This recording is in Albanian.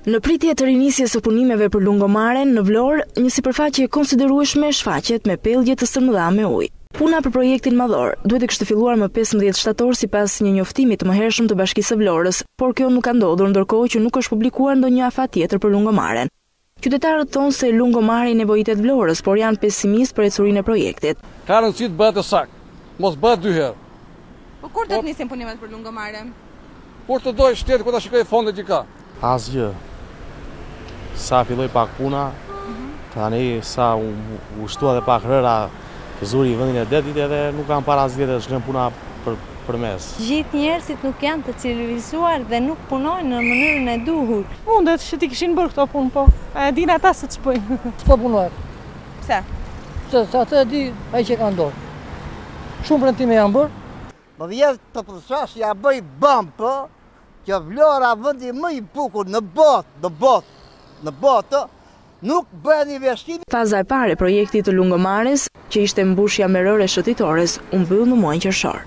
Në pritje të rinisjes së punimeve për Lungomaren, në Vlorë, një sipërfaqe e konsiderueshme shfaqet me pellgje të stërmëdha me ujë. Puna për projektin madhor duhet të kishte filluar më 15 shtator sipas një njoftimi të mëhershëm të Bashkisë së Vlorës, por kjo nuk ka ndodhur ndërkohë që nuk është publikuar ndonjë afat tjetër për Lungomaren. Qytetarët thonë se Lungomare i nevojitet Vlorës, por janë pesimistë për ecurinë e projektit. Ka rëndësi të bëhet e saktë, mos bëhet dy herë. Po kur do të nisin punimet për Lungomaren? Kur të dojë shteti, kur ta shikojë fondet që ka. Asgjë. Sa filloi pak puna, tani sa u shtua dhe pak rëra zuri vendin e detit edhe nuk kam parë asgjë dhe është lënë puna për përmes. Gjithë njerëzit nuk janë të civilizuar dhe nuk punojnë në mënyrën e duhur. Mundet që t'i kishin bërë këto punë, po e dinë ata se ç'bëjnë. S'po punohet. Pse? Pse, se atë e di ai që ka në dorë. Shumë premtime janë bërë. Më vjen të përshash ja bëj bëm, po, që Vlora vendi më i bukur në botë, në botë, në botë, nuk bëhen investime. Faza e parë e projektit të Lungomares, që ishte mbushja me rërë e shëtitores, u mbyll në muajin qershor.